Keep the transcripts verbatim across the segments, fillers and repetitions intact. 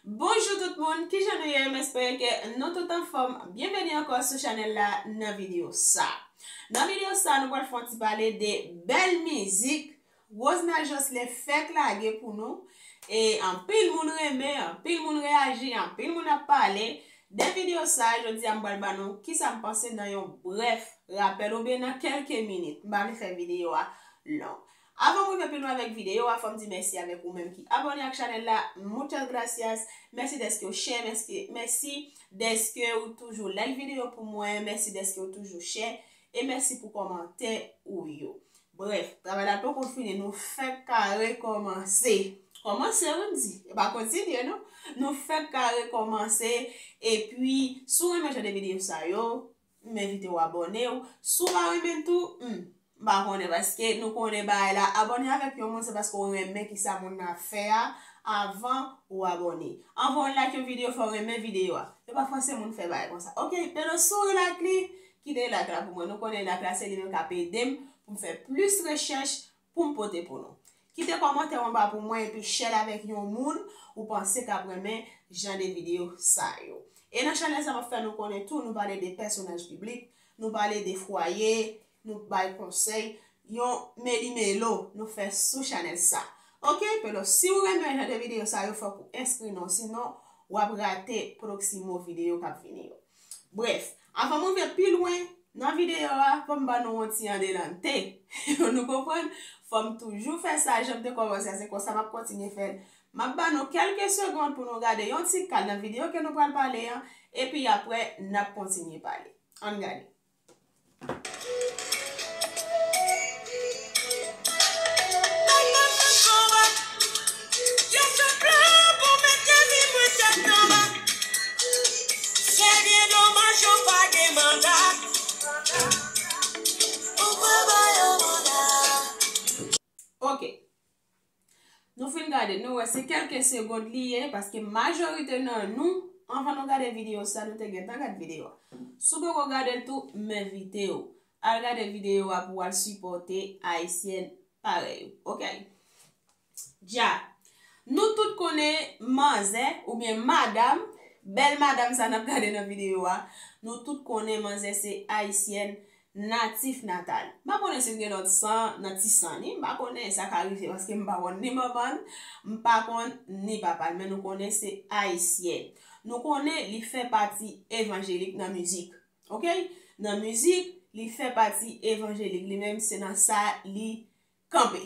Bonjou tout moun, kijan nou ye? M espere ke nou tout anfòm. Byenveni ankò sou chanèl la nan videyo sa. Nan videyo sa, nou pral fè yon ti pale de bèl mizik Rosenald Jocelyn fèk lage pou nou. E anpil moun renmen, anpil moun reyaji, anpil moun ap pale de videyo sa. Jodi a, m pral ba nou kisa m panse nan yon brèf rapèl oubyen nan kèlke minit. M pa vle fè videyo a long. Avan m rive pi lwen avèk videyo a, fò m di mèsi avèk ou menm ki abòne ak chanèl la. Muchas gracias. Mèsi dèske w share, mèsi, mèsi dèske w toujou like videyo pou mwen, mèsi dèske w toujou share, e mèsi pou kòmantè ou yo. Brèf, travay la poko fini, nou fèk ka rekòmanse. Kòmanse, wi, m di, e pa kontinye, non. Nou fèk ka rekòmanse, epi, si w renmen jan de videyo sa yo, m envite w abòne w. Si w pa renmen l tou, hmm, m pa konnen, paske nou konnen bagay la, abòne avèk yon moun, se paske w renmen kisa moun nan ap fè a, avan ou abòne. Anvan w like yon videyo, fò w renmen videyo a. Yo pa fòse moun fè bagay konsa. Oke, Pelo, si w like li, kite like la pou mwen. Nou konnen like la, se li menm k ap ede m pou m fè plis rechèch pou m pote pou nou. Kite kòmantè w anba pou mwen epi share l avèk yon moun ou panse k ap renmen jan de videyo sa yo. E nan chanèl sa, m ap fè nou konnen tou, nou pale de pèsonaj piblik, nou pale de fwaye, nou bay konsèy, yon meli melo nou fè sou chanèl sa. Oke, Pelo, si w renmen jan de videyo sa yo, fòk ou enskri non, sinon w ap rate pwoksimo videyo k ap vini yo. Brèf, avan m rive pi lwen nan videyo a, fò m ba nou yon ti adelante. Nou konprann? Fò m toujou fè sa, jan m te kòmanse a, se konsa m ap kontinye fè l. M ap ba nou kèlke segonn pou nou gade yon ti kal nan videyo ke nou pral pale an, epi apre, n ap kontinye pale. Ann gade. Ok. Nou fin gade, nou wè se kèlke segonn li ye, paske majorite nan nou, anvan nou gade videyo sa, nou te gentan gade videyo a. Si w poko gade l tou, m envite w al gade videyo a pou w al sipòte ayisyèn parèy ou, ok? Dja, nou tout konnen manzè oubyen madanm, bèl madanm sa n ap gade nan videyo a, nou tout konnen manzè se ayisyèn natif natal. M pa konnen si l gen lòt san nan ti san li, m pa konnen, sa ka rive paske m pa konn ni manman l, m pa konn ni papa l, men nou konnen se ayisyèn. Nou konnen li fè pati evanjelik nan mizik. Ok? Nan mizik, li fè pati evanjelik. Li menm, se nan sa li kanpe.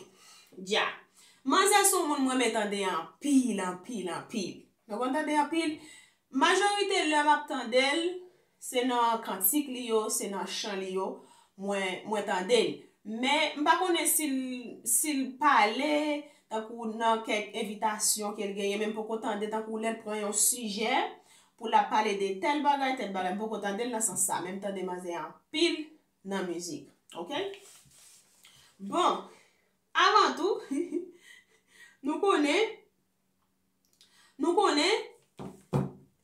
Dja. Manzè se yon moun mwen renmen tande anpil, anpil, anpil. Nou konn tande anpil. Majorite lè m ap tande l, se nan kantik li yo, se nan chan li yo, mwen, mwen tande l. Men, m pa konnen si l, si l pale, tankou nan kèk envitasyon ke l genyen, men m poko tande, tankou lè l pran yon sijè pou l ap pale de tèl bagay, tèl bagay, m poko tande l nan sans sa, men m tande manzè anpil nan mizik. Ok? Bon, avan tou, nou konnen, nou konnen,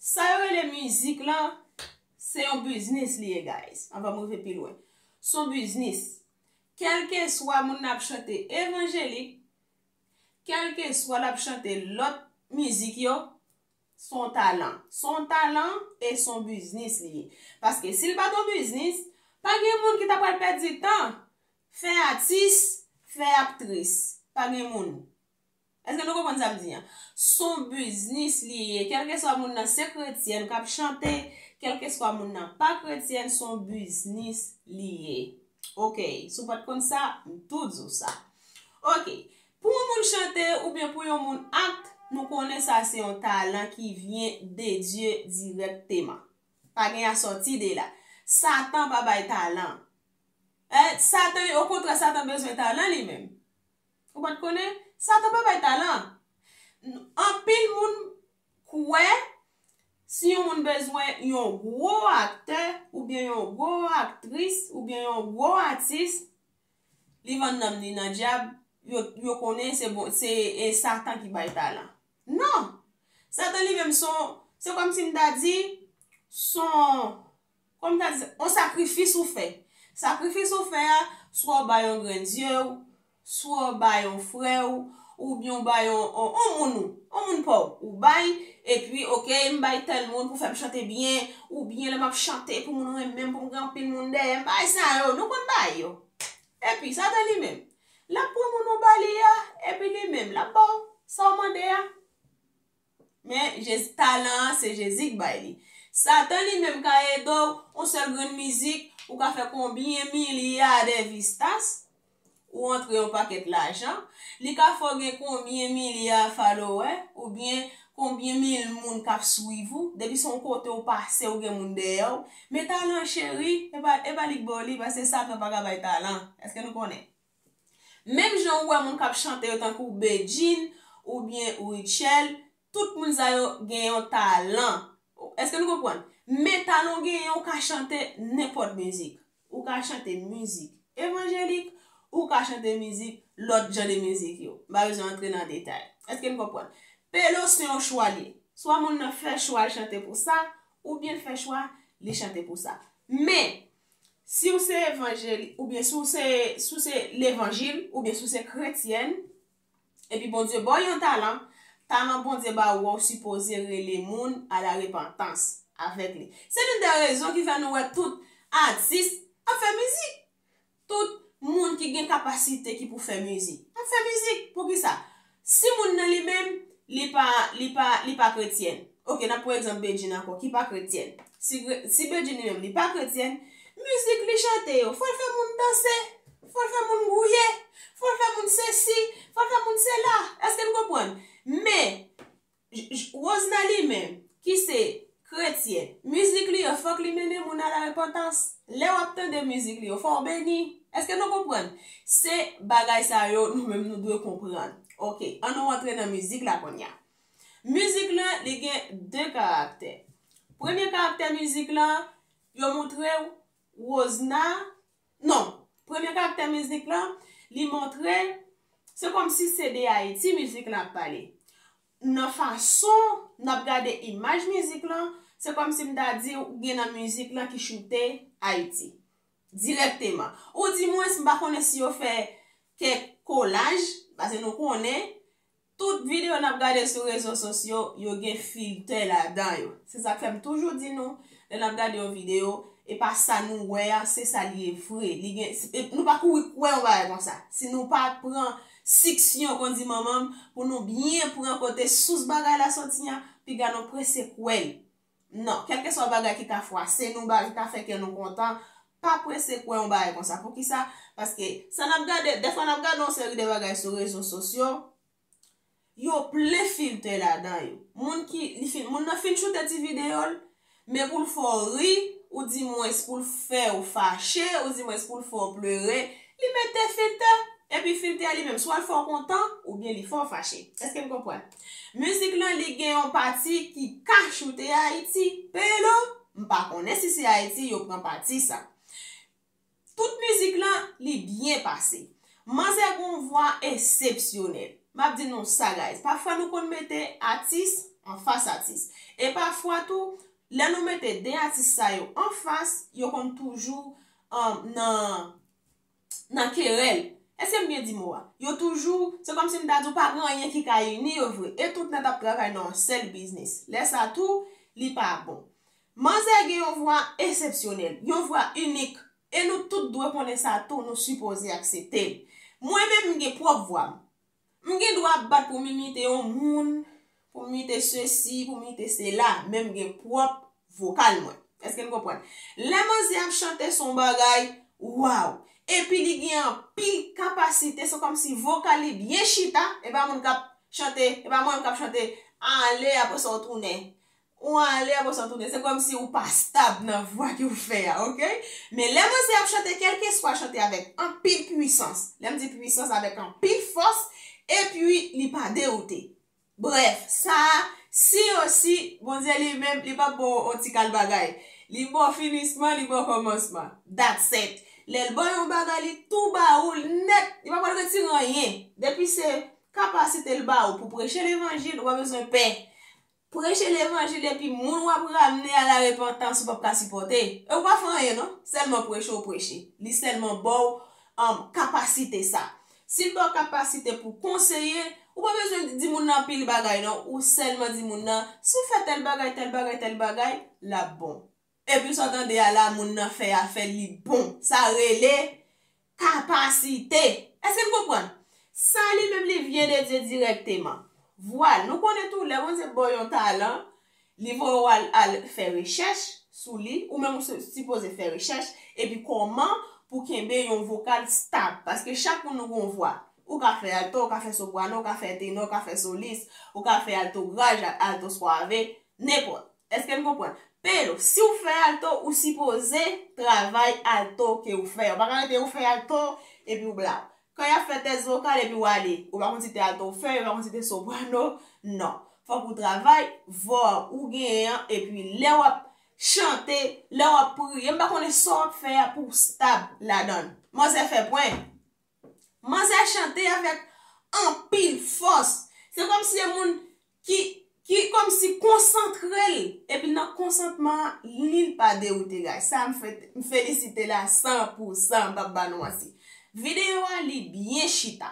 sa yo rele mizik lan, se yon biznis li ye, guys. Anvan m rive pi lwen. Se yon biznis. Kèlkeswa moun nan ap chante evanjelik, kèlkeswa l ap chante lòt mizik yo, se yon talan. Se yon talan e se yon biznis li ye. Paske si l pa t yon biznis, pa gen moun ki ta pral pèdi tan fè atis, fè aktris. Pa gen moun. Èske nou konprann sa m di an? Se yon biznis li ye. Kèlkeswa moun nan se kretyèn k ap chante, kèlkeswa moun nan pa kretyèn, se yon biznis li ye. Ok, si w pa t konn sa, m tou di w sa. Ok, pou yon moun chante oubyen pou yon moun act, nou konnen sa se yon talan ki vyen de Dye dirèkteman. Pa gen asòti de la. Satan pa bay talan. Eh, Satan, okontrè, Satan bezwen talan li menm. Ou pa t konnen? Satan pa bay talan. Anpil moun kwè si yon moun bezwen yon gwo aktè oubyen yon gwo aktris oubyen yon gwo atis, li vann nanm li nan dyab, yo, yo konnen se bon, se, e, Satan ki bay talan. Non! Satan li menm se yon, se kòmsi m ta di, se yon, kòm m ta di, yon sakrifis ou fè. Sakrifis ou fè a, swa w bay yon grenn zye w, swa w bay yon frè w, oubyen w bay yon, yon, yon moun ou, yon moun pa w, ou bay, Epi, oke, m bay tèl moun pou fè m chante byen, oubyen lè m ap chante pou moun renmen m, pou m gen anpil moun dèyè m, bagay sa yo, nou konn bagay yo. Epi, Satan li menm, l ap pran moun ou ba li a, epi li menm, l ap ba w sa w mande a. Men, Jezi, talan an, se Jezi k bay li. Satan li menm ka ede w, yon sèl grenn mizik, ou ka fè konbyen milya de vistas, ou antre yon pakèt lajan, li ka fè w gen konbyen milya follower, oubyen konbyen mil moun k ap swiv ou, depi se yon kote w pase, ou gen moun dèyè w. Men talan, cheri, e pa, e pa li k ba w li, paske Satan pa ka bay talan. Èske nou konnen? Menm jan ou wè moun k ap chante yo tankou Bedjine oubyen Rutshelle, tout moun sa yo gen yon talan. Èske nou konprann? Men talan w genyen, ou ka chante nenpòt mizik. Ou ka chante mizik evanjelik, ou ka chante mizik, lòt jan de mizik yo. M pa bezwen antre nan detay. Èske nou konprann? Pelo se yon chwa li ye. Swa moun nan fè chwa l chante pou sa, oubyen l fè chwa li chante pou sa. Men, si w se evanjelik, oubyen si w se, si w se levanjil, oubyen si w se kretyèn, epi Bondye ba w yon talan, talan Bondye ba ou a, ou sipoze rele moun a la repantans avèk li. Se youn de rezon ki fè nou wè tout atis ap fè mizik. Tout moun ki gen kapasite ki pou fè mizik ap fè mizik. Poukisa? Si moun nan li menm, li pa, li pa, li pa kretyèn. Oke, n ap pran egzanp Bedjine ankò, ki pa kretyèn. Si, si Bedjine li menm, li pa kretyèn, mizik li chante yo, fò l fè moun danse, fò l fè moun gwouye, fò l fè moun sesi, fò l fè moun sela. Èske n konprann? Men, J-, J-, Rosna li menm, ki se kretyèn, mizik li yo, fòk li mennen moun a la repantans. Lè w ap tande mizik li yo, fò w beni. Èske nou konprann? Se bagay sa yo, nou menm nou dwe konprann. Oke, ann nou antre nan mizik la kounye a. Mizik lan, li gen de karaktè. Premye karaktè mizik lan, yo montre w Rosna, non, premye karaktè mizik lan, li montre, se kòmsi se de Ayiti mizik lan ap pale. Nan fason n ap gade imaj mizik lan, se kòmsi m ta di w gen nan mizik lan ki choute Ayiti. Dirèkteman. Ou di mwens, m pa konnen si yo fè kèk kolaj, paske nou konnen, tout videyo n ap gade sou rezo sosyo, yo gen filtè ladan yo. Se sa k fè m toujou di nou, lè n ap gade yon videyo, e pa sa nou wè a, se sa li ye vre. Li gen, e nou pa kouri kwè yon bagay konsa. Si nou pa pran siksyon, kon di manman m, pou nou byen pran kote sous bagay la soti a, piga nou prese kwè l. Non, kèlkeswa bagay ki ka fwase nou, bagay ki ka fè kè nou kontan, pa prese kwè yon bagay konsa. Poukisa? Paske sa n ap gade, dèfwa n ap gade yon seri de bagay sou rezo sosyo, yo plen filtè ladan yo. Moun ki, li fin, moun nan fin choute ti videyo l, men pou l fè w ri, ou di mwens pou l fè w fache, ou di mwens pou l fè w plere, li mete filtè. Epi filtè a li menm, swa l fè w kontan, oubyen li fè w fache. Èske n konprann? Mizik lan, li gen yon pati ki ka choute Ayiti, pero m pa konnen si se Ayiti yo pran pati sa. Tout mizik lan, li byen pase. Manzè gen yon vwa eksepsyonèl. M ap di nou sa, guys. Pafwa nou konn mete atis anfas atis. E pafwa tou, lè nou mete de atis sa yo anfas, yo konn toujou, um, nan, nan kerèl. Èske m byen di mo a? Yo toujou, se kòmsi m ta di w pa gen anyen ki ka ini yo vre. E tout nèt ap travay nan yon sèl biznis. Lè sa tou, li pa bon. Manzè gen yon vwa eksepsyonèl, yon vwa inik. E nou tout dwe konnen sa tou, nou sipoze aksepte l. Mwen menm, m gen pwòp vwa m. M gen dwa ap bat pou m imite yon moun, pou m imite sesi, pou m imite sela, men m gen pwòp vokal mwen. Èske n konprann? Lè manzè ap chante, se yon bagay, waw! Epi li gen anpil kapasite, se kòmsi vokal li byen chita, e pa moun k ap chante, e pa mwen k ap chante, ale, apre sa w tounen. Ou ale, apre sa w tounen. Se kòmsi ou pa stab nan vwa ke w fè a, oke? Men lè manzè ap chante, kèlkeswa chante avèk anpil pwisans. Lè m di pwisans, avèk anpil fòs, epi li pa dewoute. Brèf, sa a, si yo si, Bondye li menm, li p ap ba w yon ti kal bagay. Li ba w finisman, li ba w kòmansman. That's it. Lè l ba w yon bagay, li tou ba ou l nèt. Li pa pral retire anyen. Depi se kapasite l ba ou pou preche levanjil, ou pa bezwen pè. Preche levanjil epi moun w ap ramne a la repantans ou p ap ka sipòte. E ou pa fè anyen non, sèlman preche ou preche. Li sèlman ba w, um, kapasite sa. Si l ba w kapasite pou konseye, Ou pa bezwen di moun nan anpil bagay non, ou sèlman di moun nan, si w fè tèl bagay, tèl bagay, tèl bagay, l ap bon. Epi sa w tande a la, moun nan fè afè l, li bon. Sa rele kapasite. Èske n konprann? Sa li menm li vyen de Dye dirèkteman. Vwal, nou konnen tou, lè Bondye ba w yon talan, li voye w al, al fè rechèch sou li, ou menm ou si- sipoze fè rechèch, epi kòman pou kenbe yon vokal stab. Paske chak moun nou gon vwa. Ou ka fè alto, ou ka fè soprano, ou ka fè tenò, ou ka fè solis, ou ka fè alto graj, alto swave, nenpòt. Èske n konprann? Pero, si w fè alto, ou sipoze travay alto ke w fè. Ou pa ka rete ou fè alto, epi w blaw. Kan y ap fè tès vokal, epi w ale. Ou pa konn si te alto w fè, ou pa konn si te soprano. Non. Fòk ou travay vwa ou genyen an, epi lè w ap chante, lè w ap priye, m pa konnen sa w ap fè a pou w stab ladan l. Manzè fè pwen. Manzè chante avèk anpil fòs. Se kòmsi se moun ki, ki kòmsi konsantre l. Epi nan konsantman an, li l pa dewoute, guys. Sa m fe- m felisite l a san pou san, m p ap ba nou manti. Videyo a, li byen chita.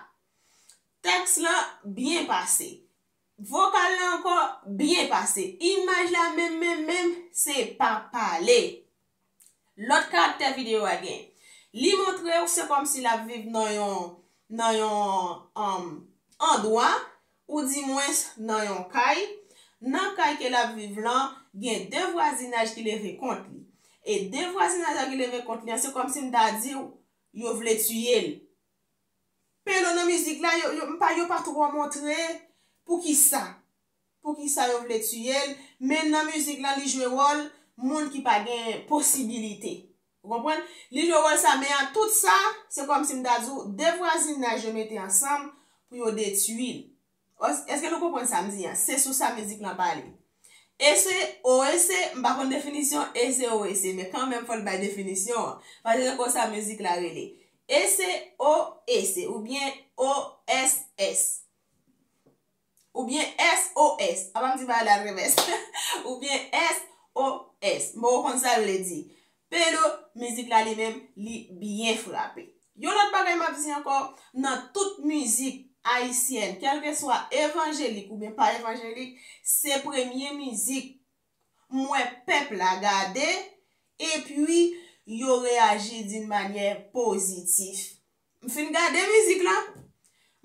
Tèks lan byen pase. Vokal la ankò byen pase. Imaj la menm, menm, menm, se pa pale. Lòt karaktè videyo a gen. Li montre w se kòmsi l ap viv nan yon, nan yon, um, andwa, oudimwens nan yon kay. Nan kay ke l ap viv lan, gen de vwazinaj ki leve kont li. E de vwazinaj la ki leve kont li an, se kòmsi m ta di w, yo vle tiye l. Pero nan mizik la, yo, yo, m pa, yo pa twò montre poukisa. Poukisa yo vle tiye l, men nan mizik la, li jwe wòl moun ki pa gen posibilite. Ou konprann? Li jwe wòl sa, men a tout sa, se kòmsi m ta di w, de vwazinaj yo mete ansanm pou yo detwi l. Ès- Èske nou konprann sa m di an? Se sou sa mizik lan pale. Ese, o ese, m pa konn definisyon ese, o ese, men kanmenm fò l bay definisyon an. Paske se konsa mizik la rele. Ese, o ese, oubyen o s s. Oubyen s o s. Apa m di bagay la al revès. Oubyen s o s. M poko konn sa l vle di. Pero, mizik la li menm, li byen frape. Yon lòt bagay m ap di ankò, nan tout mizik ayisyèn, kèlkeswa evanjelik oubyen pa evanjelik, se premye mizik m wè pèp la gade, epi yo reyaji d'une manière positive. M fin gade mizik la,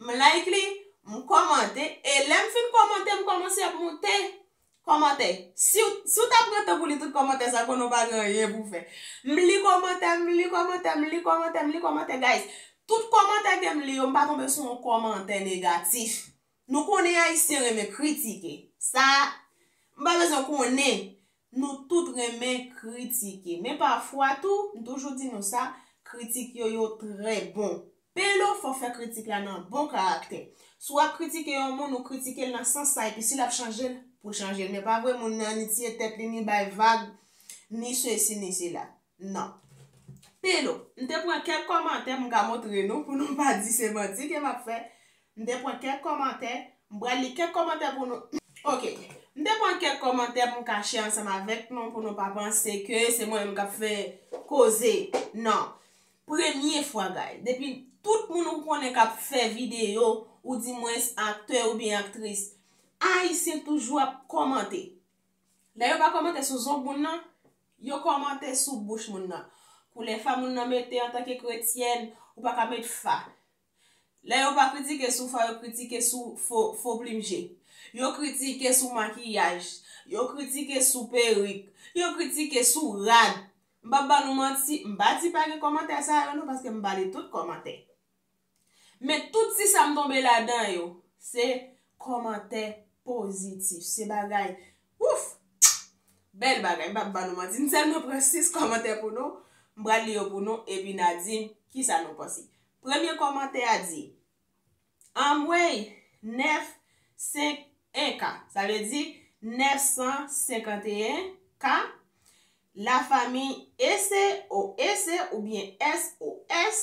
m like li, m kòmante, e lè m fin kòmante, m kòmanse ap moute kòmantè. Si w, si w ta pran tan pou li tout kòmantè sa, konnen w pa gen anyen pou w fè. M li kòmantè, m li kòmantè, m li kòmantè, m li kòmantè, guys. Tout kòmantè ke m li yo, m pa tonbe sou yon kòmantè negatif. Nou konnen Ayisyen renmen kritike. Sa, m pa bezwen konnen. Nou tout renmen kritike. Men pafwa tou, m toujou di nou sa, kritik yo, yo trè bon. Pero, fò w fè kritik la nan bon karaktè. Si w ap kritike yon moun, ou kritike l nan sans sa, epi si l ap chanje l, pou l chanje l. Men pa vre, moun nan ni tiye tèt li, ni bay vag, ni sesi, ni sela. Non. Pero, m te pran kèk kòmantè, m ka montre nou, pou nou pa di se manti ke m ap fè. M te pran kèk kòmantè, m pral li kèk kòmantè pou nou. Ok. M te pran kèk kòmantè pou m ka share ansanm avèk nou, pou nou pa panse ke se mwen menm k ap fè koze. Non. Premye fwa, guys. Depi tout moun ou konnen k ap fè videyo, oudimwens aktè oubyen aktris, Ayisyen toujou ap kòmante. Lè yo pa kòmante sou zong moun nan, yo kòmante sou bouch moun nan. Koulè fa moun nan mete antanke kretyèn, ou pa ka met fa. Lè yo pa kritike sou fa, yo kritike sou fo, fo plim je. Yo kritike sou makiyaj. Yo kritike sou perik. Yo kritike sou rad. M p ap ba nou manti, m pa di pa gen kòmantè sa yo non, paske m pa li tout kòmantè. Men tout ti sa m tonbe ladan yo, se kòmantè pozitif. Se bagay, ouf! Bèl bagay, m p ap ba nou manti. M sèlman pran sis kòmantè pou nou, m pral li yo pou nou, epi n a di m kisa nou panse. Premye kòmantè a di, Anmwey, nèf senk en K, sa vle di nèf san senkanteyen K, lafanmi S O S oubyen S O S,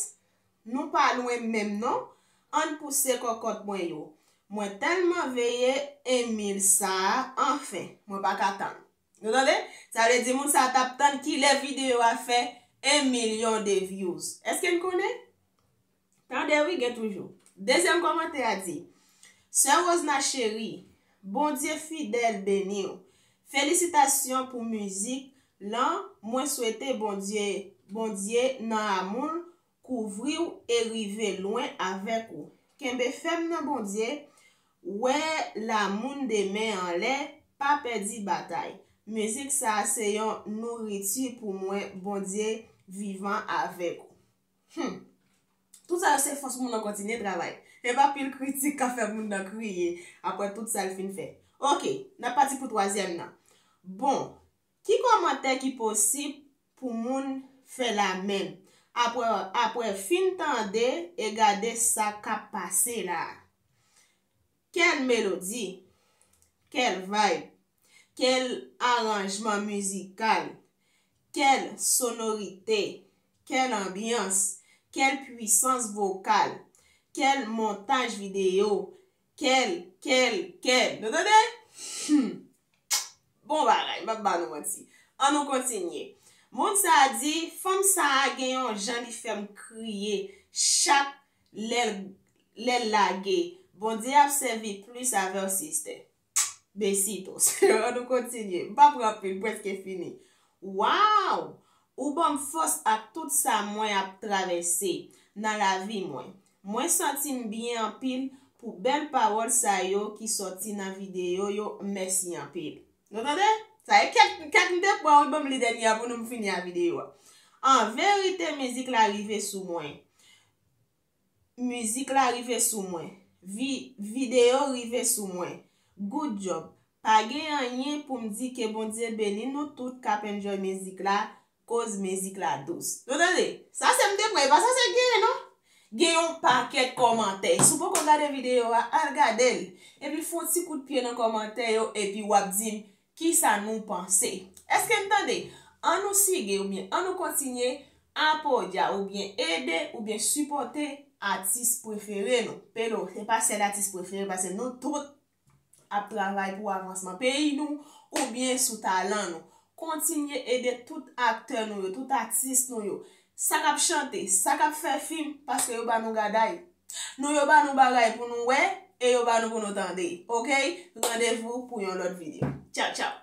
nou pa lwen menm non, ann pouse kòkòt mwen yo. Mwen tèlman veye Emil sa a, anfen, mwen pa ka tann. Nou tande? Sa vle di moun sa a t ap tann kilè videyo a fè en milyon de views. Èske n konnen? Tande wi, gen toujou. Dezyèm kòmantè a di, Sè Rosna cheri, Bondye fidèl beni w. Felisitasyon pou mizik lan, mwen swete Bondye, Bondye nan amou l kouvri w e rive lwen avèk ou. Kenbe fèm nan Bondye, wè la moun demen anlè, pa pèdi batay. Mizik sa a se yon nouriti pou mwen, Bondye vivan avèk ou. Hmm. Tout sa yo se fòs moun nan kontinye travay. E pa pil kritik ka fè moun nan kriye apre tout sa l fin fè. Oke, n ap pati pou twazyèm nan. Bon, ki kòmantè ki posib pou moun fè la menm apre, apre fin tande e gade sa k ap pase la a? Kèl melodi, kèl vibe, kèl aranjman mizikal, kèl sonorite, kèl anbyans, kèl pwisans vokal, kèl montaj videyo, kèl, kèl, kèl. Nou tande? Hmm. Bon bagay, m p ap ba nou manti. An nou kontinye. Moun sa a di, fanm sa a gen yon jan li fè m kriye chak lè l, lè l lage. Bondye ap sèvi plis avè w, sistè. Besitos. An nou kontinye. M pa pran anpil, m prèske fini. Waw! Ou ban m fòs ak tout sa mwen ap travèse nan lavi mwen. Mwen santi m byen anpil pou bèl pawòl sa yo ki sòti nan videyo yo. Mèsi anpil. Nou tande? Sa e kèk, kèk m te pran wi, ban m li dènye a pou nou m fini a videyo a. An verite, mizik la rive sou mwen. Mizik la rive sou mwen. Vi, videyo rive sou mwen. Good job. Pa gen anyen pou m di ke Bondye beni nou tout k ap enjoy mizik la, koz mizik la dous. Nou tande? Sa se m te pran, e pa sa se genyen non. Gen yon pakèt kòmantè. Si w poko gade videyo a, al gade l. Epi fè yon ti kout pye nan kòmantè yo, epi w ap di m kisa nou panse. Èske n tande? An nou sige oubyen an nou kontinye apodya oubyen ede oubyen sipòte atis prefere nou. Pelo, se pa sèl atis prefere, paske nou tout ap travay pou avansman peyi nou oubyen sou talan nou. Kontinye ede tout aktè nou yo, tout atis nou yo. Sa k ap chante, sa k ap fè fim, paske yo ba nou gaday. Nou yo ba nou bagay pou nou wè, e yo ba nou pou nou tande. Oke? Randevou pou yon lòt videyo. Tchaw, tchaw.